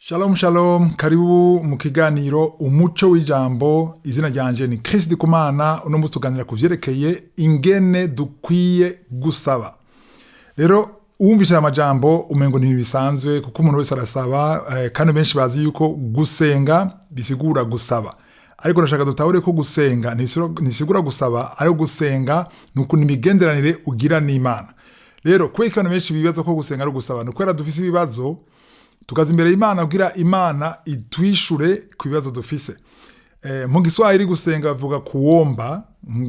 Shalom shalom, karibu mu kiganiro Umuco w'Ijambo. Izina ryanje ni Chris Ndikumana. Uno munsi tuganira ku vyerekeye ingene dukwiye gusaba. Rero uwumvise aya majambo umengo ntibisanzwe, kuko umuntu wese arasaba, kandi benshi bazi yuko gusenga bisigura gusaba. Ariko ndashaka dutahure ko gusenga ntibisigura gusaba, ariko gusenga ni ukuntu imigenderanire ugira n'Imana. Rero kubera ko abantu benshi bibaza ko gusenga ari ugusaba, ni ukubera dufise ibibazo, tukaza imbere y'Imana kugira Imana itwishure ku bibazo dufise. Mu Giswahili gusenga bavuga kuomba,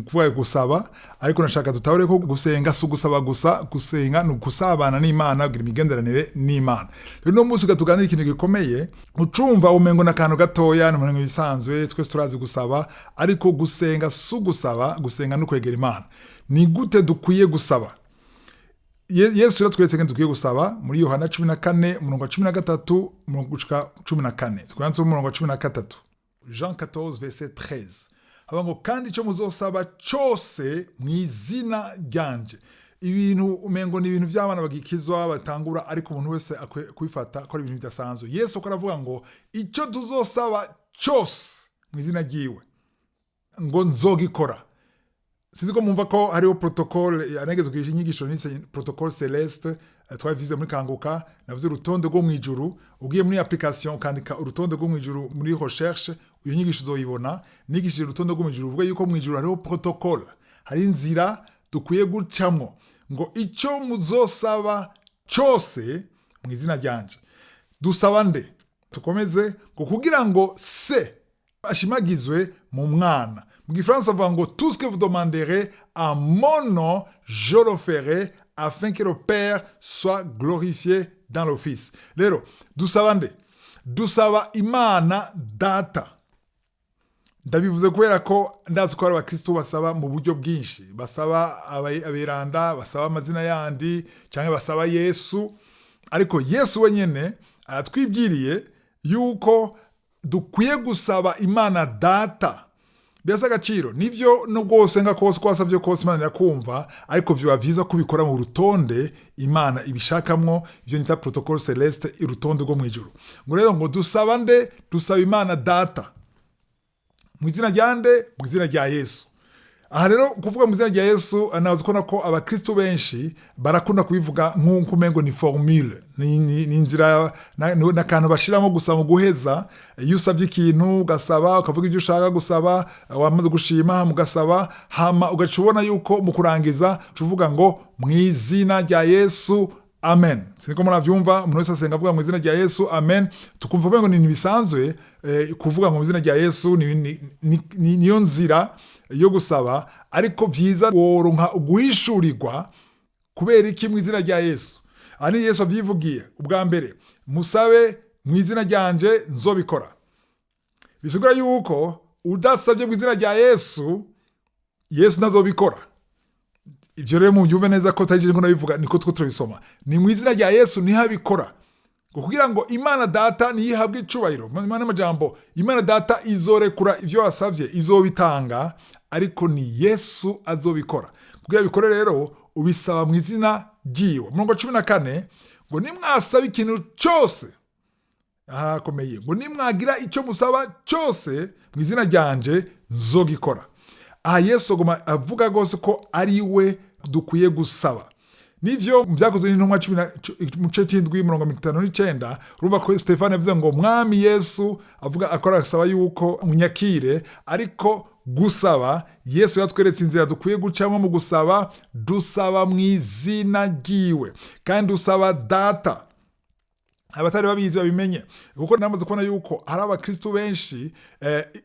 kuvuga gusaba, ariko nashaka dutahure ko gusenga si ugusaba gusa. Gusenga ni ugusabana n'Imana, kugira imigenderanire n'Imana. Rero uno munsi tuganira ikintu gikomeye. Ucumva umengo n'akantu gatoya, ni umengo bisanzwe, twese turazi gusaba, ariko gusenga si ugusaba, gusenga ni ukwegera Imana. Ni gute dukwiye gusaba? Yesu yaratweretse ingene dukwiye gusaba muri Yohana 14, umurongo wa 13, umurongo gushika 14. Twanditse umurongo wa 13. Jean 14 verset 13. Haba ngo: "Kandi icyo muzosaba cyose mu izina ryanje." Ibintu umengo ni ibintu by'abana bagikizwa batangura, ariko umuntu wese akwiye kubifata ko ari ibintu bidasanzwe. Yesu ko aravuga ngo icyo tuzosaba cyose mu izina ryiwe, ngo nzogikora. Sinzi ko mumva ko hariho protocole. Yanageze kugisha inyigisho nise protocole céleste, twabivuze muri Kanguka. Navuze urutonde rwo mwijuru. Ugiye muri application ukandika urutonde rwo mwijuru muri recherche, iyo nyigisho uzoyibona. Nigishije urutonde rwo mwijuru, uvuga yuko mwijuru hariho protocole, hari inzira dukwiye gucamwo. Ngo icyo muzosaba cyose mu izina ryanje. Dusaba nde? Tukomeze. Ngo kugira ngo Se ashimagizwe mu Mwana. Mu Gifaransa avuga ngo: "Tout ce que vous demanderez en mon nom, je le ferai, afin que le Père soit glorifié dans le Fils." Rero dusaba nde? Dusaba Imana Data. Ndabivuze kubera ko ndazi ko hari abakristo basaba mu buryo bwinshi, basaba aberanda, basaba amazina yandi, cyangwa basaba Yesu. Ariko Yesu wenyine aratwibwiriye yuko dukwiye gusaba Imana Data. Birasa agaciro nivyo, nubwo wosenga kose, ko wasabye kose, Imana irakumva, ariko vyoba vyiza ko ubikora mu rutonde Imana ibishakamwo, ivyo nita protocole céleste, urutonde rwo mw'ijuru. Ngo rero ngo dusaba nde? Dusaba Imana Data. Mu izina rya nde? Mu izina rya Yesu. Aha rero kuvuga mu izina rya Yesu, nazi ko nako abakristo benshi barakunda kubivuga nk'uko umengo ni formule, ni inzira n'akantu bashiramo gusa mu guheza. Iyo usabye ikintu, ugasaba, ukavuga ibyo ushaka gusaba, wamaze gushima, mugasaba, hama ugaca ubona yuko mu kurangiza uca uvuga ngo "mu izina rya Yesu, amen". Siniko murabyumva? Umuntu wese asenga avuga "mu izina rya Yesu, amen", tukumva umengo ni ibintu bisanzwe. Kuvuga ngo "mu izina rya Yesu" niyo nzira yo gusaba, ariko vyiza woronka guhishurirwa kubera iki mu izina rya Yesu. Aha ni Yesu abyivugiye ubwa mbere: "Musabe mu izina ryanje, nzobikora." Bisigura yuko udasabye mu izina rya Yesu, Yesu ntazobikora. Ivyo rero mubyumve neza ko atari niko nabivuga, niko two turabisoma. Ni mu izina rya Yesu niho abikora, ngo kugira ngo Imana Data niyo ihabwe icubahiro. Imana n'amajambo, Imana Data izorekura ivyo wasavye, izobitanga, ariko ni Yesu azobikora. Kugira bikore rero, ubisaba mu izina ryiwe. Umurongo wa 14 ngo: "Nimwasaba ikintu cyose", aha hakomeye, ngo "nimwagira icyo musaba cyose mu izina ryanje, nzogikora." Aha Yesu aguma avuga rwose ko ari we dukwiye gusaba. Nivyo, mu Byakozwe n'Intumwa mu gice c'indwi, 59, urumva ko Stefano yavuze ngo "Mwami Yesu", avuga akora asaba yuko unyakire. Ariko gusaba, Yesu yatweretse inzira dukwiye gucamo mu gusaba. Dusaba mu izina ryiwe kandi dusaba Data. Abatari babizi babimenye, kuko namaze kubona yuko hari abakristo benshi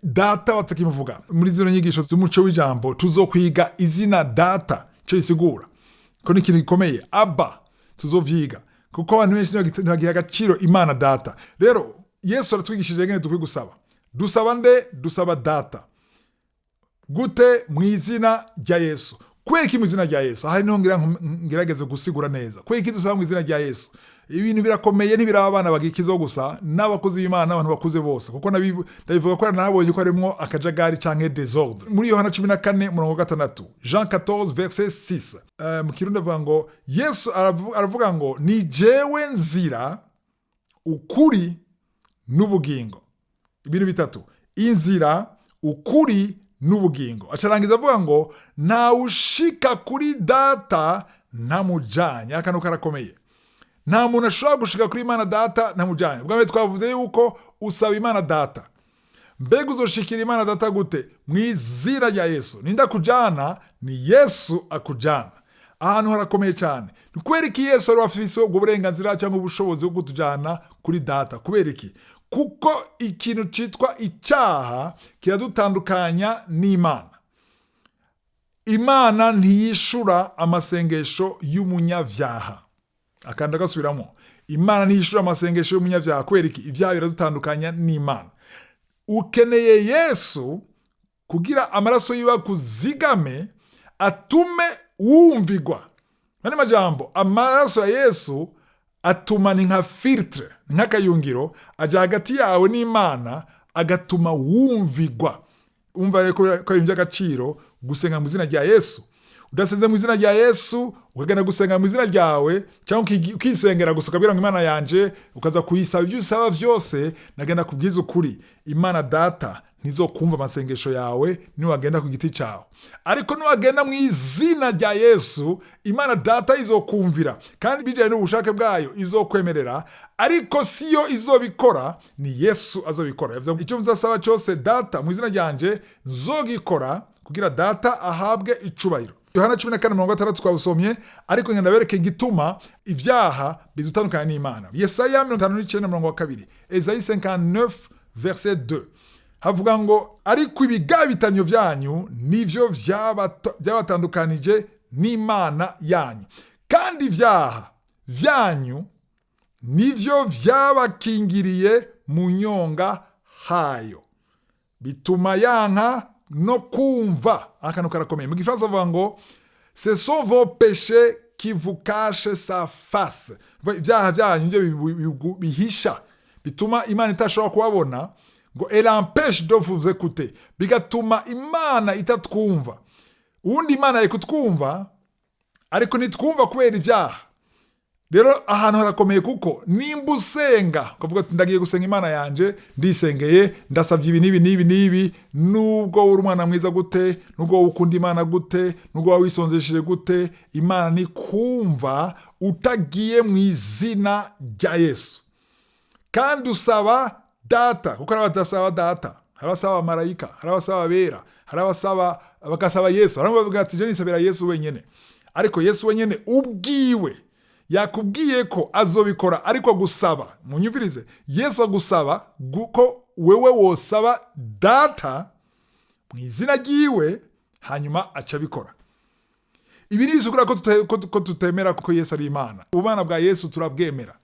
Data batakimuvuga. Muri zino nyigisho z'Umuco w'Ijambo tuzokwiga izina Data ico risigura, ko ni ikintu gikomeye. Abba, tuzovyiga, kuko abantu benshi ntibagiha agaciro Imana Data. Rero Yesu aratwigishije ngene dukwiye gusaba. Dusaba nde? Dusaba Data. Gute? Mu izina rya Yesu. Kubera iki mu izina rya Yesu? Aha niho ngira ngerageze gusigura neza kubera iki dusaba mu izina rya Yesu. Ibintu birakomeye, ntibiraba abana bagikizaho gusa, n'abakozi b'Imana, n'abantu bakuze bose, kuko ndabivuga ko nabonye ko harimwo akajagari canke désordre. Muri Yohana 14, murongo wa 6, Jean 14 verset 6, mu Kirundi avuga ngo, Yesu aravuga ngo: "Ni jewe nzira, ukuri n'ubugingo. Ibintu bitatu: inzira, ukuri n'ubugingo. Acarangiza avuga ngo ntawushika kuri Data ntamujanye. Akantu karakomeye. Nta muntu ashobora gushika kuri Imana Data ntamujanye. Ubwa mbere twavuze yuko usaba Imana Data. Mbega uzoshikira Imana Data gute? Mu izina rya Yesu. Ninde akujana? Ni Yesu akujana. Ahantu harakomeye cyane. Ni kubera iki Yesu wari wafise ubwo burenganzira cyangwa ubushobozi bwo kutujana kuri Data? Kubera iki? Kuko ikintu citwa icyaha kiradutandukanya n'Imana. Imana ntiyishura amasengesho y'umunyabyaha. Akanda gasubiramo: Imana ntiyishura amasengesho y'umunyabyaha. Kubera iki? Ibyaha biradutandukanya n'Imana. Ukeneye Yesu kugira amaraso yiwe akuzigame, atume wumvigwa. Andi majambo, amaraso ya Yesu atuma, ni nka filtre, ni nk'akayungiro aja hagati yawe n'Imana, agatuma wumvigwa. Umva ko ari ibintu by'agaciro gusenga mu izina rya Yesu. Udasenze mu izina rya Yesu, ukagenda gusenga mu izina ryawe cyangwa ukisengera gusa, ukabwira ngo Imana yanje, ukaza kuyisaba ibyo usaba byose, nagenda kubwiza ukuri, Imana Data ntizokumva amasengesho yawe niwagenda ku giti cyawe. Ariko niwagenda mu izina rya Yesu, Imana Data izokumvira, kandi bijyanye n'ubushake bwayo izokwemerera. Ariko siyo izobikora, ni Yesu azobikora. Yavuze ngo icyo muzasaba cyose Data mu izina ryanje, nzogikora kugira Data ahabwe icubahiro. Yohana 14:60 twawusomye, ariko ngenda bereke igituma ibyaha bidutandukanya n'Imana. Yesaya 59:2, Esayi 59 verset 2, havuga ngo ariko ibigabitanyo byanyu nivyo byabatandukanije n'Imana yanyu, kandi ibyaha vyanyu nivyo vyabakingiriye mu nyonga hayo, bituma yanka no kumva. Akantu karakomeye. Mu Gifaransa bavuga ngo ce sont vos péchés qui vous cachent sa face. Ibyaha byanyu nivyo bihisha, bituma Imana itashobora kubabona, ngo elle empêche de vous écouter, bigatuma Imana itatwumva. Ubundi Imana yari kutwumva, ariko ntitwumva kubera ibyaha. Rero ahantu harakomeye, kuko nimba usenga ukavuga ati ndagiye gusenga Imana yanje, ndisengeye, ndasabye ibi n'ibi n'ibi n'ibi, nubwo uri umwana mwiza gute, nubwo wowe ukunda Imana gute, nubwo wowe wisonzesheje gute, Imana ntikumva utagiye mu izina rya Yesu. Kandi usaba Data, kuko hari abadasaba Data, hari abasaba abamarayika, hari abasaba abera, hari abasaba bagasaba Yesu, hari abavuga ati je nisabira Yesu wenyene. Ariko Yesu wenyene ubwiwe yakubwiye ko azobikora, ariko agusaba, munyumvirize, Yesu agusaba ko wewe wosaba Data mu izina ryiwe, hanyuma aca abikora. Ibi ni bisigura ko tutemera ko Yesu ari Imana. Ubumana bwa Yesu turabwemera.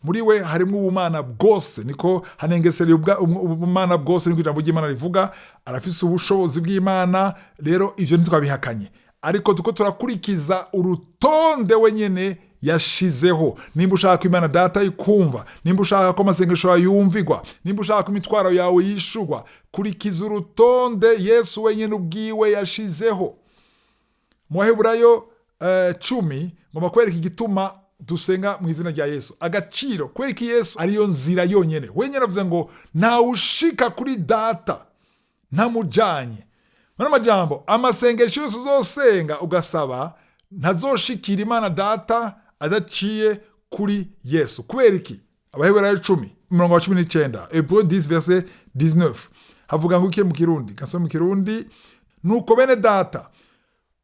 Muri we harimo ubumana bwose, niko hanengesereye ubumana bwose, niko ijambo ry'Imana rivuga. Arafise ubushobozi bw'Imana. Rero ivyo ntitwabihakanye, ariko tuko turakurikiza urutonde wenyene yashizeho. Nimba ushaka ko Imana Data ikumva, nimba ushaka ko amasengesho yawe yumvigwa, nimba ushaka ko imitwaro yawe yishurwa, kurikiza urutonde Yesu wenyene ubwiwe yashizeho. Mu Baheburayo 10, ngomba kwereka igituma dusenga mu izina rya Yesu, agaciro, kwereka Yesu ariyo nzira yonyene. Wenyene avuze ngo ntawushika kuri Data ntamujanye. Muri amajambo, amasengesho yose uzosenga ugasaba ntazoshikira Imana Data adaciye kuri Yesu. Kubera iki? Abaheburayo 10:19, Hébreux 10 verset 19, havuga ngo iki mu Kirundi? Gasome mu Kirundi. Nuko bene Data,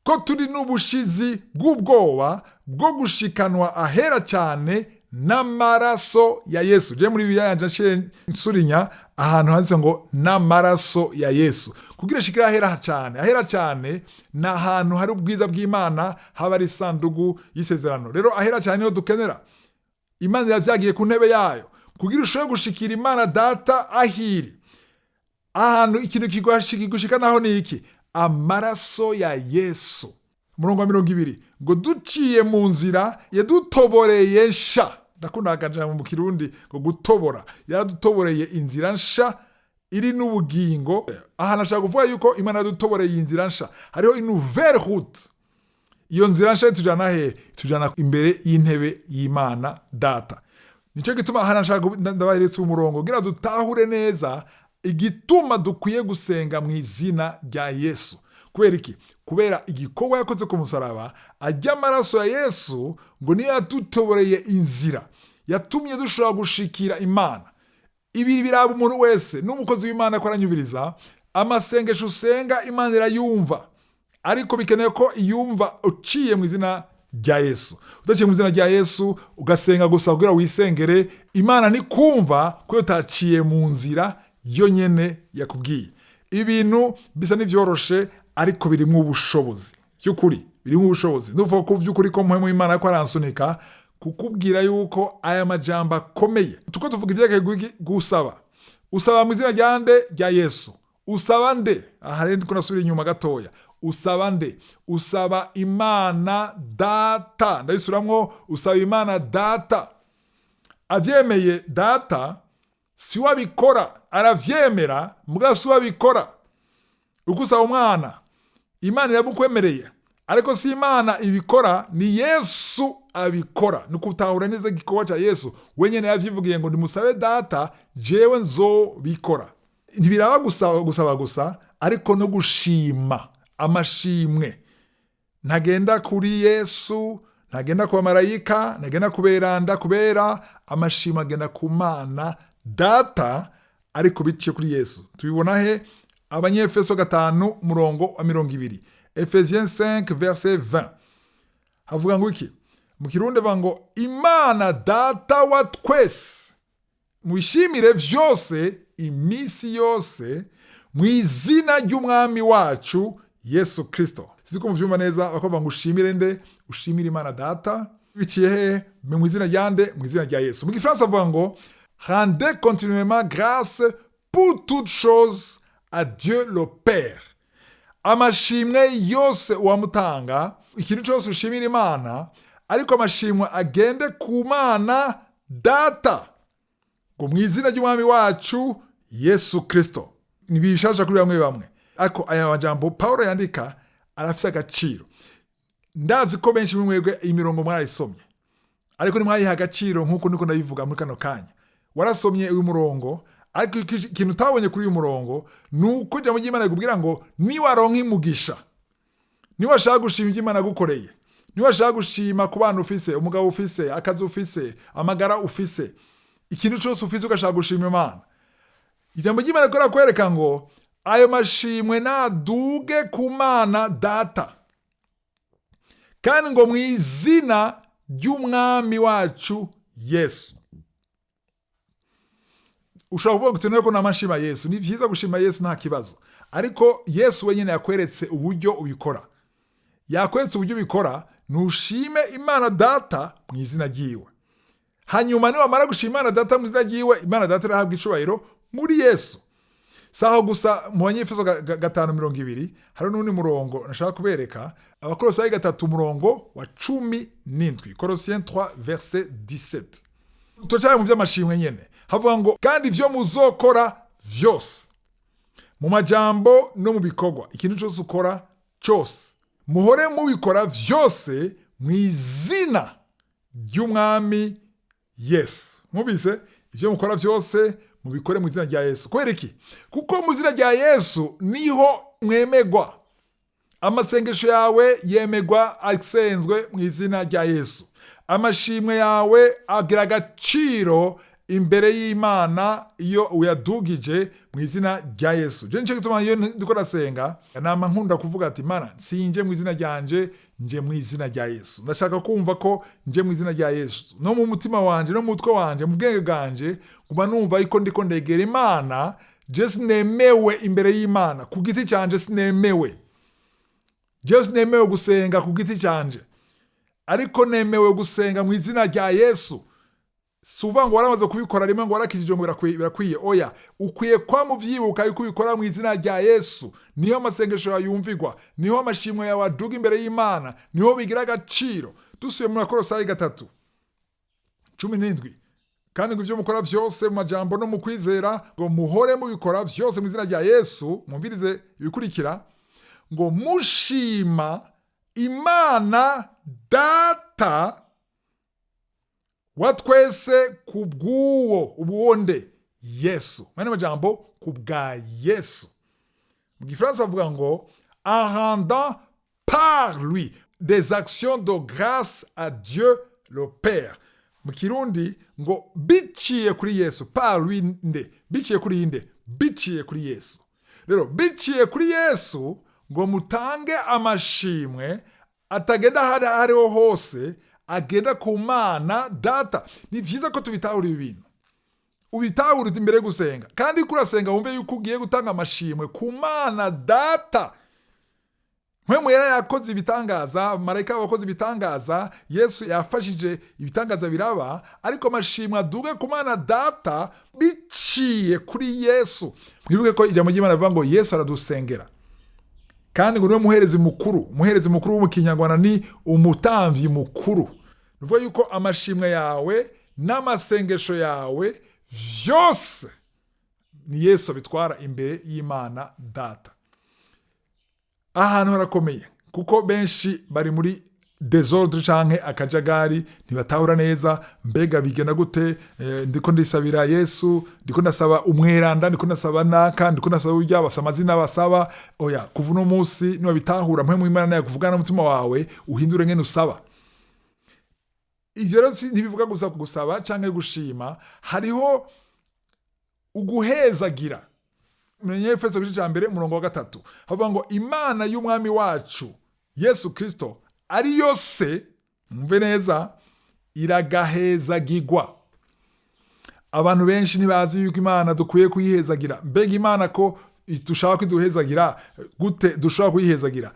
ko turi n'ubushizi bw'ubwoba bwo gushikanwa ahera cyane n'amaraso ya Yesu. Je muri Bibiliya yanje nciye nsurinya ahantu handitse ngo n'amaraso ya Yesu, kugira shikira ahera cyane. Ahera cyane ni ahantu hari ubwiza bw'Imana, haba ari isandugu y'isezerano. Rero ahera cyane niho dukenera. Imana iravyagiye ku ntebe yayo. Kugira ushobore gushikira Imana Data ahiri ahantu, ikintu kigushika naho ni iki? Amaraso ya Yesu. Umurongo wa 20 ngo duciye mu nzira yadutoboreye nsha. Ndakunda akajambo mu Kirundi ngo gutobora. Yaradutoboreye inzira nsha iri n'ubugingo. Ahantu ashaka kuvuga yuko Imana yadutoboreye inzira nsha, hariho une nouvelle route. Iyo nzira nsha itujana hehe? Itujana imbere y'intebe y'Imana Data. Nicyo gituma hano nshaka ndabaheretse umurongo kugira dutahure neza igituma dukwiye gusenga mu izina rya Yesu. Kubera iki? Kubera igikorwa yakoze ku musaraba, ajya amaraso ya Yesu ngo niyo yadutoboreye inzira yatumye dushobora gushikira Imana. Ibi biraba umuntu wese n'umukozi w'Imana ko aranyubiriza. Amasengesho usenga, Imana irayumva, ariko bikeneye ko iyumva uciye mu izina rya Yesu. Udaciye mu izina rya Yesu, ugasenga gusa kugira wisengere, Imana ntikumva ko utaciye mu nzira yo nyene yakubwiye. Ibintu bisa n'ivyoroshe, ariko birimwo ubushobozi by'ukuri, birimwo ubushobozi. Nuvuga ko by'ukuri ko mpwemu Imana ko aransunika kukubwira yuko aya majambo akomeye. Tuko tuvuga ivyerekeye gusaba. Usaba mu izina rya nde? Rya Yesu. Usaba nde? Aha rero ndiko nasubira inyuma gatoya. Usaba nde? Usaba Imana Data. Ndabisubiramwo, usaba Imana Data. Avyemeye Data, si we abikora, aravyemera, mugabo si we abikora. Uko usaba umwana, Imana irabukwemereye, ariko si Imana ibikora, ni Yesu abikora. Ni ukutahura neza igikorwa cya Yesu. Wenyine yavyivugiye ngo nimusabe Data, jewe nzobikora. Ntibiraba gusaba gusaba gusa, ariko no gushima. Amashimwe ntagenda kuri Yesu, ntagenda ku bamarayika, ntagenda ku beranda, kubera amashimwe agenda ku Mana Data, ariko biciye kuri Yesu. Tubibona he? Abanyefeso 5 umurongo wa 20, Ephésiens 5 verset 20. Havuga ngo iki? Mu Kirundi bavuga ngo Imana Data wa twese mwishimire vyose iminsi yose mu izina ry'Umwami wacu Yesu Kristo. Sizi ko muvyumva neza. Bakavuga ngo ushimire nde? Ushimire Imana Data biciye hehe? Mu izina rya nde? Mu izina rya Yesu. Mu Gifaransa bavuga ngo rendez continuellement grâce pour toutes choses à Dieu le Père. Amashimwe yose wamutanga, ikintu cyose ushimira Imana, ariko amashimwe agende ku Mana Data, ngo mu izina ry'Umwami wacu Yesu Kristo. Ni bishasha kuri bamwe bamwe, ariko aya majambo Paulo yandika arafise agaciro. Ndazi ko benshi muri mwebwe iyi mirongo mwarayisomye, ariko ntimwayiha agaciro nk'uko niko ndabivuga muri kano kanya. Warasomye uyu murongo, ariko ikintu utabonye kuri uyu murongo ni uko ijambo ry'Imana rikubwira ngo niwaronka imugisha, niwashaka gushima ibyo Imana yagukoreye, niwashaka gushima ku bana ufise, umugabo ufise, akazi ufise, amagara ufise, ikintu cyose ufise, ugashaka gushima Imana, ijambo ry'Imana rikora kwereka ngo ayo mashimwe naduge ku Mana Data, kandi ngo mu izina ry'Umwami wacu Yesu. Ushobora kuvuga ngo ko namashima Yesu. Ni vyiza gushima Yesu, nta kibazo, ariko Yesu wenyine yakweretse uburyo ubikora. Yakweretse uburyo ubikora: nushime Imana Data mu izina ryiwe. Hanyuma niwamara gushima Imana Data mu izina ryiwe, Imana Data irahabwa icubahiro muri Yesu. Saho gusa, mu Banyefeso 5:20, hari n'undi murongo nashaka kubereka, Abakolosayi 3 umurongo wa 17, Colossiens 3 verset 17. Turacyari mu by'amashimwe nyene. Havuga ngo kandi ivyo muzokora vyose mu majambo no mu bikorwa, ikintu cyose ukora cyose, muhore mubikora vyose mu izina ry'Umwami Yesu. Mwumvise? Ivyo mukora vyose mubikore mu izina rya Yesu. Kubera iki? Kuko mu izina rya Yesu niho mwemegwa. Amasengesho yawe yemegwa asenzwe mu izina rya Yesu. Amashimwe yawe agira agaciro imbere y'Imana iyo uyadugije mu izina rya Yesu. Je nico gituma iyo ndiko ndasenga nama nkunda kuvuga ati: "Mana, sinje mu izina ryanje, nje mu izina rya Yesu." Ndashaka kumva ko nje mu izina rya Yesu, no mu mutima wanje, no mu mutwe wanje, mu bwenge bwanje, kuba numva yuko ndiko ndegera Imana. Je sinemewe imbere y'Imana ku giti canje, sinemewe. Je sinemewe gusenga ku giti canje, ariko nemewe gusenga mu izina rya Yesu. Si uvuga ngo waramaze kubikora rimwe ngo warakijije ngo birakwiye. Oya, ukwiye kwa muvyibuka yuko ubikora mu izina rya Yesu. Niho amasengesho yawe yumvigwa, niho amashimwe yawe aduga imbere y'Imana, niho bigira agaciro. Dusubiye mu Bakolosayi 3:17: kandi ngo ivyo mukora vyose mu majambo no mu kwizera, ngo muhore mubikora vyose mu izina rya Yesu. Mwumvirize ibikurikira: ngo mushima Imana Data Wa twese ku bw'uwo. Ubw'uwo nde? Yesu. Mwene majambo, ku bwa Yesu. Mu Gifaransa bavuga ngo en rendant par lui des actions de grâce à Dieu le Père. Mu Kirundi ngo biciye kuri Yesu. Par lui nde? Biciye kuri nde? Biciye kuri Yesu. Rero biciye kuri Yesu ngo mutange amashimwe atagenda ahari ariho hose, agenda ku Mana Data. Ni vyiza ko tubitahura ibi bintu. Ubitahura imbere yo gusenga, kandi ko urasenga wumve yuko ugiye gutanga amashimwe ku Mana Data. Mpwemu Yera yakoze ibitangaza, marayika yakoze ibitangaza, Yesu yafashije, ibitangaza biraba, ariko amashimwe aduge ku Mana Data biciye kuri Yesu. Mwibuke ko ijambo ry'Imana rivuga ngo Yesu aradusengera, kandi ngo niwe muherezi mukuru. Umuherezi mukuru mu Kinyarwanda ni umutambyi mukuru. Ni ukuvuga yuko amashimwe yawe n'amasengesho yawe vyose ni Yesu abitwara imbere y'Imana Data. Ahantu harakomeye, kuko benshi bari muri désordre canke akajagari, ntibatahura neza mbega bigenda gute. Ndiko ndisabira Yesu, ndiko ndasaba umweranda, ndiko ndasaba naka, ndiko ndasaba urya, basa amazina basaba. Oya, kuva uno munsi niwabitahura, Mpwemu Imana yakuvugana n'umutima wawe, uhindure ngene usaba. Ivyo rero ntibivuga gusa gusaba canke gushima, hariho uguhezagira. Menye Efeso gice ca 1 umurongo wa 3, havuga ngo Imana y'Umwami wacu Yesu Kristo ariyo Se, mwumve neza, iragahezagirwa. Abantu benshi ntibazi yuko Imana dukwiye kuyihezagira. Mbega Imana ko dushaka iduhezagira gute? Dushobora kuyihezagira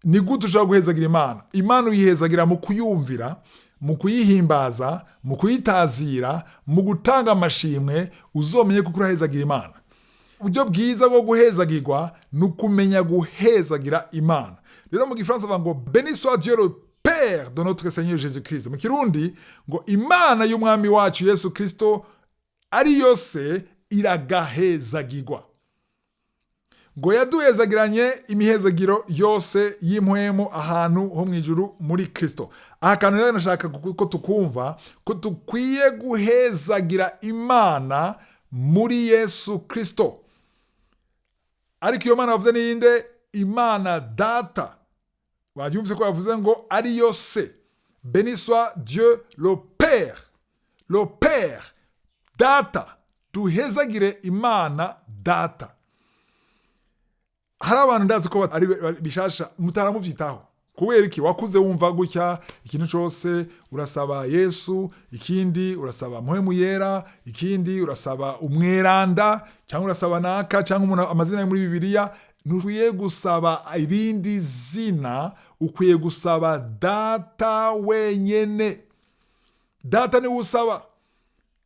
ni gute? Ushobora guhezagira Imana? Imana uyihezagira mu kuyumvira, mu kuyihimbaza, mu kuyitazira, mu gutanga amashimwe. Uzomenye kuko urahezagira Imana. Uburyo bwiza bwo guhezagirwa ni ukumenya guhezagira Imana. Rero mu Gifaransa bavuga ngo béni soit Dieu le Père de notre Seigneur Jésus Christ. Mu Kirundi ngo Imana y'Umwami wacu Yesu Kristo ariyo Se iragahezagirwa, ngo yaduhezagiranye imihezagiro yose y'impwemu ahantu ho mu ijuru muri Kristo. Aha kantu rero nashaka ko tukumva ko dukwiye guhezagira Imana muri Yesu Kristo. Ariko iyo Mana bavuze niyinde? Imana Data. Wabyumvise ko bavuze ngo ariyo Se. Béni soit Dieu le Père, le Père, Data. Duhezagire Imana Data. Hari abantu, ndazi ko ari bishasha, mutaramuvyitaho. Kubera iki? Wakuze wumva gutya: ikintu cyose urasaba Yesu, ikindi urasaba Mpwemu Yera, ikindi urasaba umweranda, cyangwa urasaba naka, cyangwa umuntu amazina yo muri Bibiliya. Ntukwiye gusaba irindi zina, ukwiye gusaba Data wenyene. Data niwe usaba,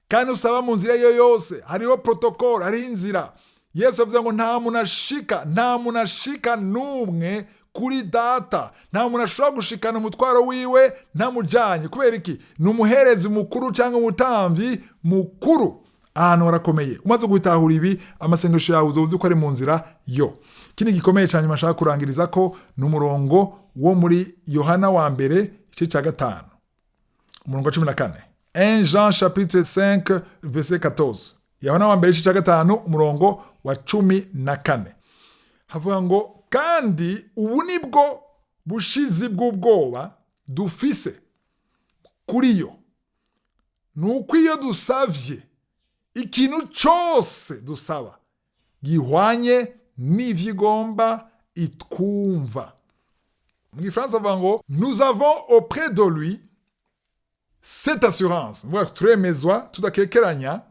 kandi usaba mu nzira iyo yose. Hariho protocole, hariho inzira. Yesu avuze ngo nta muntu ashika, nta muntu ashika n'umwe kuri Data, nta muntu ashobora gushikana umutwaro wiwe ntamujanye. Kubera iki? Ni umuherezi mukuru cyangwa umutambyi mukuru. Ahantu harakomeye. Umaze kubitahura ibi, amasengesho yawe uzoba uzi ko ari mu nzira yo. Ikindi gikomeye cyane nshaka kurangiriza ko ni umurongo wo muri Yohana wa mbere igice cya 5 umurongo wa 14. 1 Jean chapitre 5 verset 14. Yohana wa mbere igice cya 5 umurongo wa 14 havuga ngo kandi ubu nibwo bushizi bw'ubwoba dufise kuri yo, ni uko iyo dusavye ikintu cyose dusaba gihwanye n'ivyo igomba, itwumva. Mu Gifaransa bavuga ngo nous avons auprès de lui cette assurance, mvuga turemezwa tudakekeranya,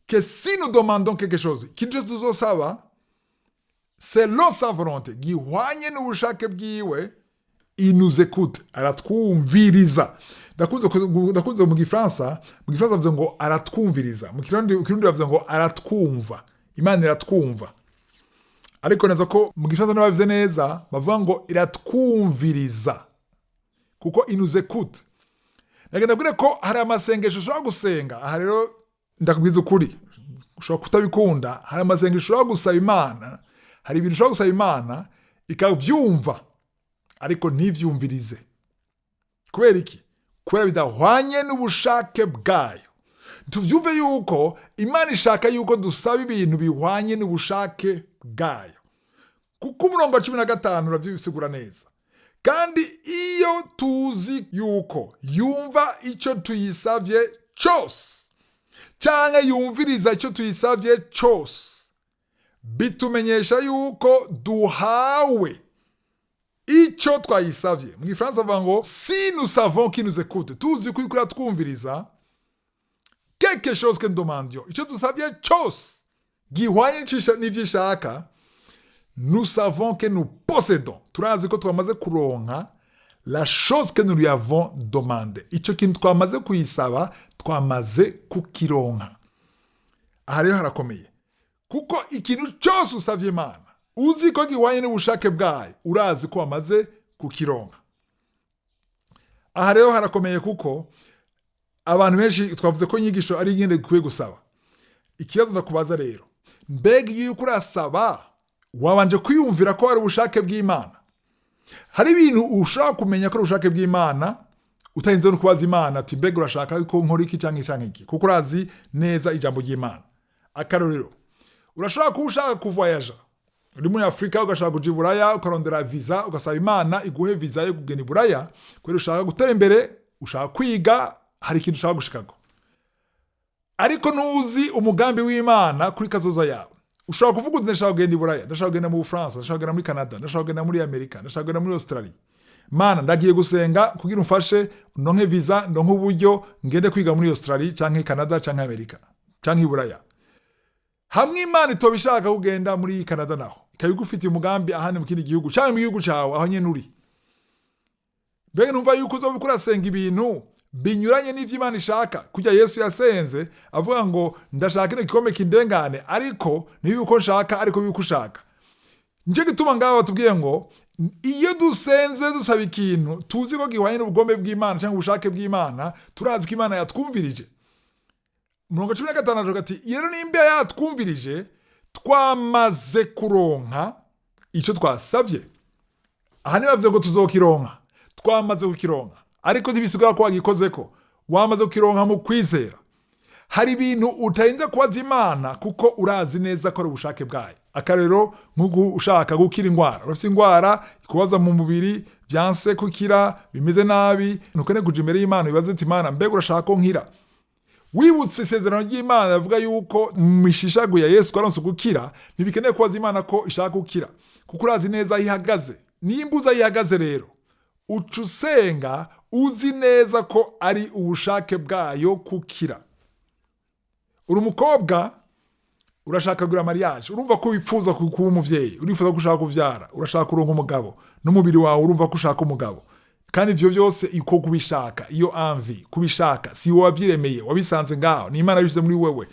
que si nous demandons quelque chose, ikintu cyose tuzosaba, selon sa volonté, gihwanye n'ubushake bwiwe, il nous écoute, aratwumviriza. Ndakunze mu Gifaransa bavuze ngo aratwumviriza, mu Kirundi bavuze ngo aratwumva. Imana iratwumva, ariko neza ko mu Gifaransa ntibabivuze neza, bavuga ngo iratwumviriza, kuko il nous écoute. Nagenda mbwire ko hari amasengesho ushobora gusenga. Aha rero ndakubwiza ukuri, ushobora kutabikunda. Hari amasengesho ushobora gusaba Imana, hari ibintu ushobora gusaba Imana ikavyumva, ariko ntivyumvirize. Kubera iki? Kubera bidahwanye n'ubushake bwayo. Tuvyumve yuko Imana ishaka yuko dusaba ibintu bihwanye n'ubushake bwayo, kuko umurongo wa 15 urabyisigura neza. Kandi iyo tuzi yuko yumva icyo tuyisavye cyose, canke yumviriza icyo tuyisavye cyose, bitumenyesha yuko duhawe icyo twayisavye. Mu Gifaransa bavuga ngo si nous savons qu'il nous écoute, tuzi ko iriko iratwumviriza, quelque chose que nous demandions, icyo dusavye cyose gihwanye n'ivyo ishaka, nous savons que nous possédons, turazi ko twamaze kuronka, la chose que nous lui avons demandé. Icyo kintu twamaze kuyisaba, twamaze kukironka. Aha rero harakomeye, kuko ikintu cyose usavye Imana uzi ko gihwanye n'ubushake bwayo, urazi ko wamaze kukironka. Aha rero harakomeye, kuko abantu benshi twavuze ko inyigisho ari ingene dukwiye gusaba. Ikibazo ndakubaza rero: mbega iyo uriko urasaba, wabanje kwiyumvira ko ari ubushake bw'Imana? Hari ibintu ushobora kumenya ko ari ubushake bw'Imana utarinze no kubaza Imana ati: "Mbega urashaka ko nkora iki canke canke iki?" Kuko urazi neza ijambo ry'Imana. Akarorero, urashobora kuba ushaka kuvoyaja, uri muri Afurika, ugashaka kuja i Buraya, ukarondera visa, ugasaba Imana iguhe visa yo kugenda i Buraya kubera ushaka gutera imbere, ushaka kwiga, hari ikintu ushaka gushikako, ariko ntuzi umugambi w'Imana kuri kazoza yawe. Ushobora kuvuga uti: "Ndashaka kugenda i Buraya, ndashaka kugenda mu Bufaransa, ndashaka kugenda muri Canada, ndashaka kugenda muri Amerika, ndashaka kugenda muri Australia. Mana, ndagiye gusenga kugira umfashe ndonke visa, ndonke uburyo ngende kwiga muri Australia canke Canada canke Amerika canke i Buraya." Hamwe Imana itoba ishaka kugenda muri Canada, naho ikaba igufitiye umugambi ahandi mu kindi gihugu canke mu gihugu cawe aho nyene uri, mbega numva yuko uzoba uriko urasenga ibintu binyuranye n'ivyo Imana ishaka? Kurya Yesu yasenze avuga ngo: "Ndashaka kino gikombe kindengane, ariko ntibibe uko nshaka, ariko bibe uko ushaka." Nico gituma ngaho batubwiye ngo iyo dusenze dusaba ikintu tuzi ko gihwanye n'ubugombe bw'Imana cyangwa ubushake bw'Imana, turazi ko Imana yatwumvirije. Umurongo 15 avuga ati: "Rero nimba yatwumvirije, twamaze kuronka icyo twasabye." Aha ntibavuze ngo tuzokironka, twamaze kukironka, ariko ntibisigura ko wagikozeko. Wamaze kukironka mu kwizera. Hari ibintu utarinze kubaza Imana kuko urazi neza ko ari ubushake bwayo. Akarero, nk'uko ushaka gukira indwara, urafite indwara ikubaza mu mubiri, byanse kukira, bimeze nabi, ntukene kuja imbere y'Imana ibibaze uti: "Imana, mbega urashaka ko nkira?" Wibutse isezerano ry'Imana rivuga yuko mu mishishago ya Yesu twaronse gukira. Ntibikeneye kubaza Imana ko ishaka gukira, kuko urazi neza aho ihagaze. Nimba uzi aho ihagaze rero, uca usenga uzi neza ko ari ubushake bwayo kukira. Uri umukobwa, urashaka kugura mariage, urumva ko wifuza kuba umuvyeyi, urifuza ko ushaka kuvyara, urashaka kuronka umugabo, n'umubiri wawe urumva ko ushaka umugabo. Kandi ivyo vyose iko kubishaka, iyo envie kubishaka, si wowe wavyiremeye, wabisanze ngaho, ni Imana yabishyize muri wewe.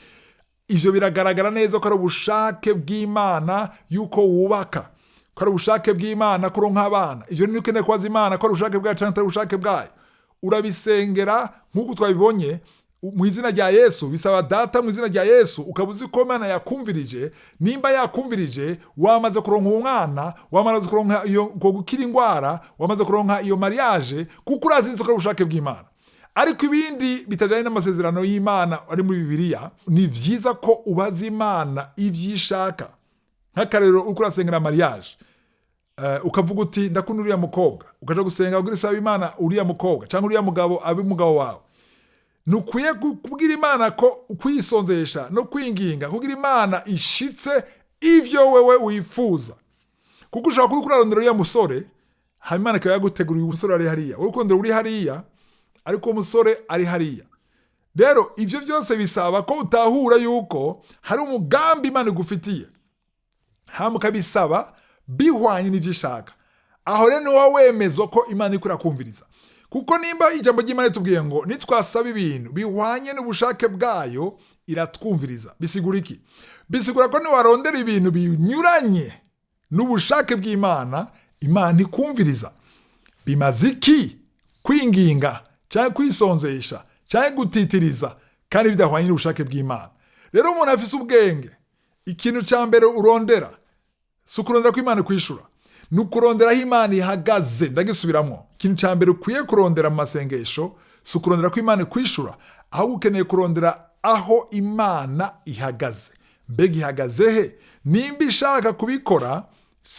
Ivyo biragaragara neza ko ari ubushake bw'Imana yuko wubaka, ko ari ubushake bw'Imana ko uronka abana. Ivyo ni ukeneye kubaza Imana ko ari ubushake bwayo canke atari ubushake bwayo. Urabisengera nk'uko twabibonye mu izina rya Yesu, bisaba Data mu izina rya Yesu, ukaba uzi ko Imana yakumvirije. Nimba yakumvirije, wamaze kuronka uwo mwana, wamaze kuronka iyo uko gukira indwara, wamaze kuronka iyo mariage, kuko urazi neza ko ari ubushake bw'Imana. Ariko ibindi bitajyanye n'amasezerano y'Imana ari muri Bibiliya, ni vyiza ko ubaza Imana ivyo ishaka. Nk'akarero, uriko urasengera mariage, ukavuga uti: "Ndakunda uriya mukobwa", ukaja gusenga kugira isaba Imana uriya mukobwa cyangwa uriya mugabo abe umugabo wawe, ntukwiye kubwira Imana ko kwisonzesha no kwinginga kugira Imana ishitse ivyo wewe wifuza, kuko ushobora kuba uriko urarondera uriya musore, hanyuma Imana ikaba yaguteguriye umusore ari hariya. Wowe urondera uri hariya, ariko uwo musore ari hariya. Rero ivyo byose bisaba ko utahura yuko hari umugambi Imana igufitiye, hama ukabisaba bihwanye n'ivyo ishaka. Aho rero niwo wemezwa ko Imana iriko irakumviriza, kuko nimba ijambo ry'Imana ritubwiye ngo nitwasaba ibintu bihwanye n'ubushake bwayo iratwumviriza, bisigura iki? Bisigura ko niwarondera ibintu binyuranye n'ubushake bw'Imana, Imana ntikumviriza. Bimaze iki kwinginga cyangwa kwisonzesha cyangwa gutitiriza kandi bidahwanye n'ubushake bw'Imana? Rero umuntu afise ubwenge, ikintu cya mbere urondera si ukurondera ko Imana ikwishura, ni ukurondera aho Imana ihagaze. Ndagisubiramwo. Ikintu cya mbere ukwiye kurondera mu masengesho si ukurondera ko Imana ikwishura, ahubwo ukeneye kurondera aho Imana ihagaze. Mbega ihagaze he? Nimba ishaka kubikora,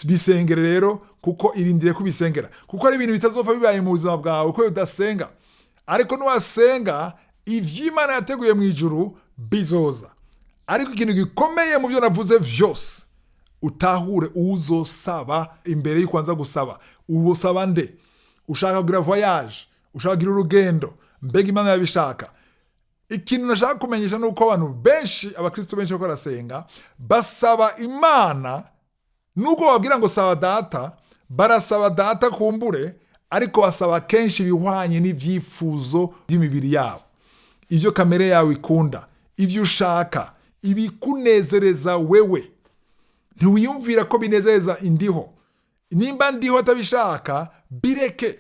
bisengere rero, kuko irindiriye kubisengera, kuko ari ibintu bitazopfa bibaye mu buzima bwawe ko udasenga. Ariko nuwasenga, ivy'Imana yateguye mu ijuru bizoza. Ariko ikintu gikomeye mu byo navuze vyose, utahure uzosaba imbere y'uko wanza gusaba. Usaba nde? Ushaka kugira voyage, ushaka kugira urugendo, mbega Imana yabishaka? Ikintu nashaka kumenyesha ni uko abantu benshi, abakristo benshi bariko barasenga, basaba Imana nubwo bababwira ngo saba Data. Barasaba Data kumbure, ariko basaba kenshi ibihwanye n'ivyifuzo by'imibiri yabo, ibyo kamere yawe ikunda, ibyo ushaka, ibikunezereza wewe. Ntiwiyumvira ko binezereza Indiho. Nimba Ndiho atabishaka, bireke.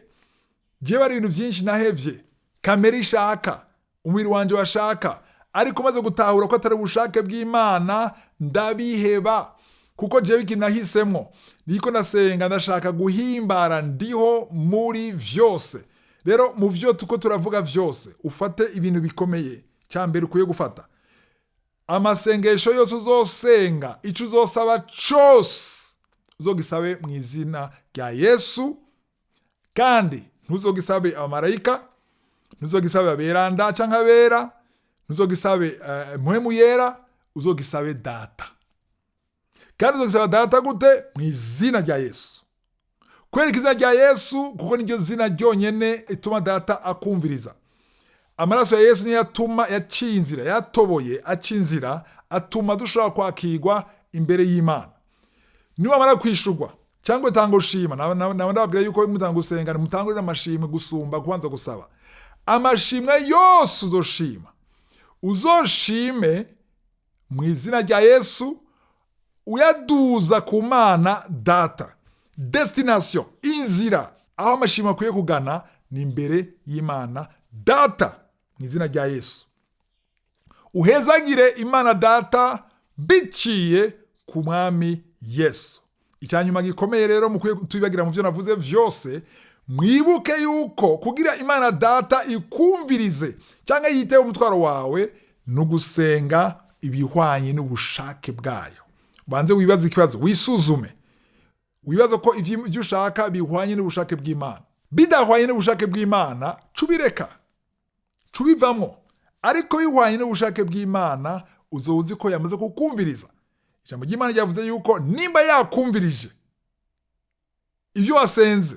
Jewe hari ibintu byinshi nahevye kamere ishaka, umubiri wanje washaka, ariko maze gutahura ko atari ubushake bw'Imana, ndabiheba, kuko jewe ikintu nahisemwo niko nasenga, ndashaka guhimbara Ndiho muri vyose. Rero mu vyo tuko turavuga vyose, ufate ibintu bikomeye. Cya mbere ukwiye gufata, amasengesho yose uzosenga, ico uzosaba cose, uzogisabe mu izina rya Yesu, kandi ntuzogisabe abamarayika, ntuzogisabe aberanda canke abera, ntuzogisabe Mpwemu Yera, uzogisabe Data. Kandi uzogisaba Data gute? Mu izina rya Yesu. Kwereka izina rya Yesu, kuko niryo zina ryonyene ituma Data akumviriza. Amaraso ya Yesu niyo atuma yaciye inzira, yatoboye aca inzira, atuma dushobora kwakirwa imbere y'Imana. Niwamara kwishurwa cyangwa utanga ushima, ndababwira yuko mutanga gusenga, mutangurira amashimwe gusumba kubanza gusaba. Amashimwe yose uzoshima, uzoshime mu izina rya Yesu, uyaduza ku Mana Data. Destination, inzira aho amashimwe akwiye kugana, ni imbere y'Imana Data mu izina rya Yesu. Uhezagire Imana Data biciye ku Mwami Yesu. Icyanyuma gikomeye rero mukwiye tubibagira mu byo navuze vyose, mwibuke yuko kugira Imana Data ikumvirize cyangwa yiteho umutwaro wawe ni ugusenga ibihwanye n'ubushake bwayo. Ubanze wibaze ikibazo, wisuzume, wibaze ko ibyo ushaka bihwanye n'ubushake bw'Imana. Bidahwanye n'ubushake bw'Imana, cubireka, cubivamwo. Ariko bihwanye n'ubushake bw'Imana, uzoba uzi ko yamaze kukumviriza. Ijambo ry'Imana ryavuze yuko nimba yakumvirije ibyo wasenze,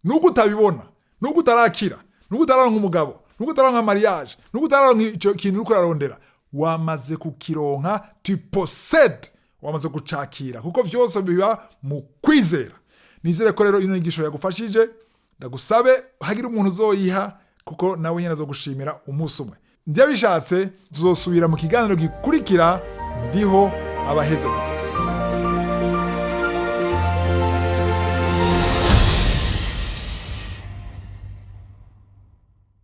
nubwo utabibona, nubwo utarakira, nubwo utararonka umugabo, nubwo utararonka mariage, nubwo utararonka icyo kintu uriko urarondera, wamaze kukironka. Tu possèdes, wamaze gucakira, kuko vyose biba mu kwizera. Nizere ko rero ino nyigisho yagufashije. Ndagusabe hagire umuntu uzoyiha, kuko nawe nyine azogushimira umunsi umwe. Ndiyabishatse, tuzosubira mu kiganiro gikurikira. Ndiho abaheza.